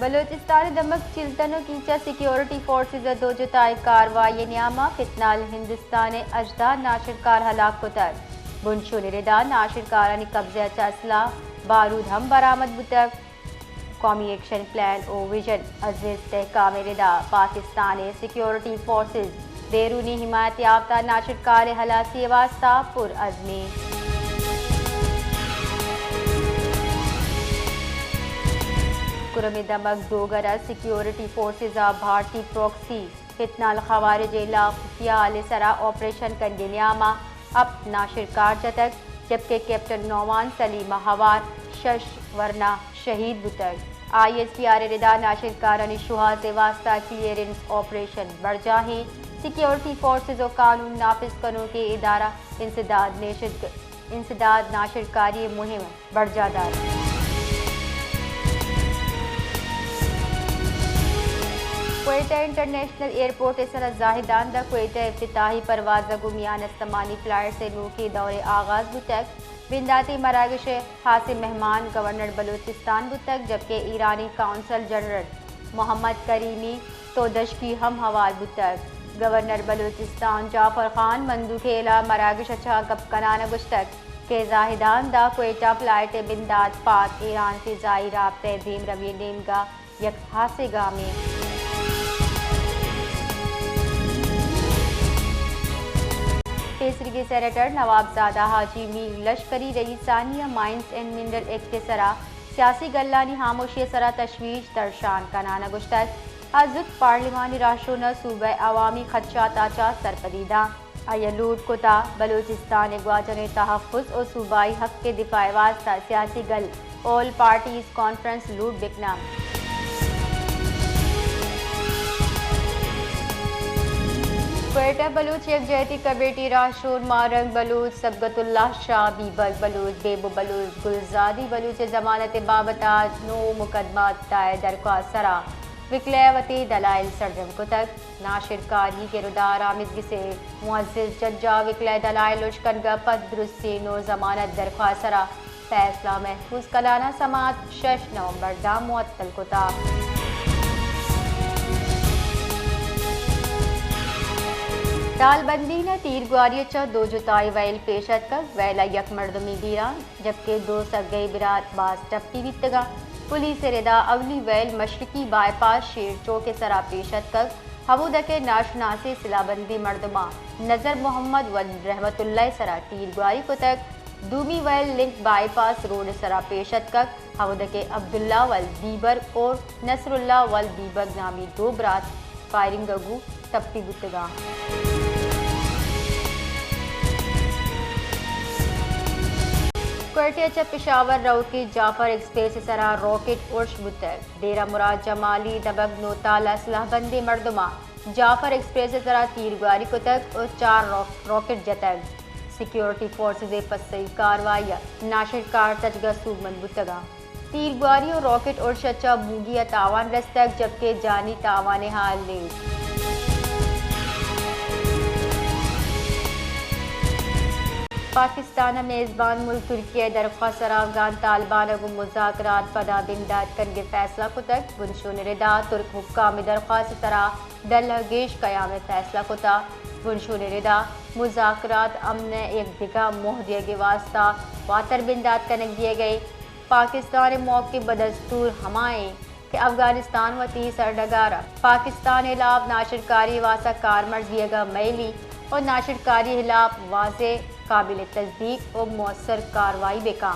بلوچستان ءِ دمگ چلتن ءُ کیچ ءَ سیکیورٹی فورسز ءِ دو جتائیں کاروائی ءِ نیام ءَ فتنال ہندوستان ءِ ہژدہ ناشرکار ہلاک کتگ۔ بنشون ءِ ردا ناشرکارانی قبضہ ءَ چہ اسلحہ بارود ہم برآمد بوتگ۔ قومی ایکشن پلان ءُ ویژن ءِ استحکام ءِ ردا پاکستان ءِ سیکیورٹی فورسز بیرونی حمایت یافتہ ناشرکار ءِ ہلاسی ءِ واستہ پر عزم ایں۔ کرم ءِ دمگ ڈوگر ءَ سیکیورٹی فورسز ءَ بھارتی پراکسی فتنہ الخوارج ءِ ہلاپ خفیہ ہال ءِ سرا آپریشن کنگ ءِ نیام ءَ ہپت ناشرکار جتگ، جبکہ کیپٹن نعمان سلیم ءَ ہوار شش ورنا شہید بوتگ۔ آئی ایس پی آر ءِ ردا ناشرکارانی شوہاز ءِ واستہ کلیئرنس آپریشن برجاہ ایں۔ سیکیورٹی فورسز ءُ قانون نافذ کنوکیں ادارہ انسداد نشد، انسداد ناشرکاری ءِ مہم برجاہ دار۔ کوئٹہ انٹرنیشنل ایئرپورٹ ءِ سرا زاہدان داں کوئٹہ ءِ افتتاحی پرواز ءَ گوں میان استمانی فلائٹس ءِ نوکیں دور ءِ آغاز بوتگ۔ بنداتی مراگش ءِ خاصیں مہمان گورنر بلوچستان بوتگ، جبکہ ایرانی قونصل جنرل محمد کریمی تودشکی ہم ہوار بوتگ۔ گورنر بلوچستان جعفر خان مندوخیل ءَ مراگش ءَ چہ گپ کنان ءَ گوشتگ کہ زاہدان داں کوئٹہ فلائٹ ءِ بندات پاک ایران فضائی رابطہ ءِ دیمروی ءِ نیمگ ءَ یک ہاسیں گامے۔ پیسریگیں سینیٹر نواب زادہ حاجی میر لشکری رئیسانی ءَ مائنز اینڈ منرل ایکٹ ءِ سرا سیاسی گلانی ہاموشی ءِ سرا تشویش درشان کنان ءَ گوشتگ، آ زوت پارلیمانی راہشون ءَ صوبہ ءِ عوامی خدشات ءَ چہ سرپدی داں۔ آئی ءَ لوٹ کتا بلوچستان ءِ گواچنیں تحفظ ءُ صوبائی حق ءِ دفاع ءِ واستہ سیاسی گل آل پارٹیز کانفرنس لوٹ بکناں۔ کوئٹہ بلوچ یکجہتی کمیٹی راہشون ماہ رنگ بلوچ، صبغت اللہ شاہ، بیبرگ بلوچ، بیبو بلوچ، گلزادی بلوچ ءِ ضمانت ءِ بابت ءَ نو مقدمات دائر درخواست ءِ سرا وکلا ءَ وتی دلائل سرجم کتگ۔ ناشرکاری ءِ کردار آمید گس ءِ معزز جج ءَ وکلا ءِ دلائل اشکنگ ءَ پد درستیں نو ضمانت درخواست ءِ سرا فیصلہ محفوظ کنان ءَ سماعت شش نومبر داں معطل کتا۔ تالبندین ءَ تیرگواری ءَ چہ دو جتائیں ویل پیش اتکگ، ویل ءَ یک مردمے بیران، جبکہ دو سگئی برات باز ٹپی بیتگاں۔ پولیس ءِ ردا اولی ویل مشرقی بائی پاس شیر چوک ءِ سرا پیش اتکگ، ہمودا کہ ناشناسیں سلاہ بندیں مردماں نظر محمد ولد رحمت اللہ ءِ سرا تیرگواری کتگ۔ دومی ویل لنک بائی پاس روڈ ءِ سرا پیش اتکگ، ہمودا کہ عبداللہ ولد بیبرگ اور نصر اللہ ولد بیبرگ نامی دو برات فائرنگ ءَ گوں ٹپی بوتگاں۔ کوئٹہ ءَ چہ پشاور روکیں جعفر ایکسپریس ءِ سرا راکٹ ارش بوتگ۔ ڈیرہ مراد جمالی دمگ نوتال ءَ سلاہ بندیں مردماں جعفر ایکسپریس ءِ سرا تیرگواری کتگ ءُ چار راک-، راکٹ جتگ۔ سیکیورٹی فورسز ءِ پسئی کاروائی ءَ ناشرکار تچگ ءَ سوبمند بوتگاں۔ تیرگواری ءُ راکٹ ارش ءَ چہ بوگی ءَ تاوان رستگ، جبکہ جانی تاوان ءِ حال نیست۔ پاکستان ءِ میزبان ملک ترکیہ ءِ درخواست ءِ سرا افغان طالبان ءَ گوں مذاکرات پدا بندات کنگ ءِ فیصلہ کتگ۔ بنشون ءِ ردا ترک حکام ءِ درخواست ءِ سرا ڈل ءَ گیش قیام ءِ فیصلہ کتا۔ بنشون ءِ ردا مذاکرات امن ءِ یک دگہ موہ دیگ ءِ واستہ واتر بندات کنگ دیگ ءَ۔ پاکستان ءِ موقف بدستور ہما ایں کہ افغانستان وتی سرڈگار ءَ پاکستان ءِ ہلاپ ناشرکاری ءِ واستہ کارمرز بیگ ءَ مئیلی ءُ ناشرکاری ءِ ہلاپ واضح، قابل تصدیق ءُ مؤثر کاروائی بکاں۔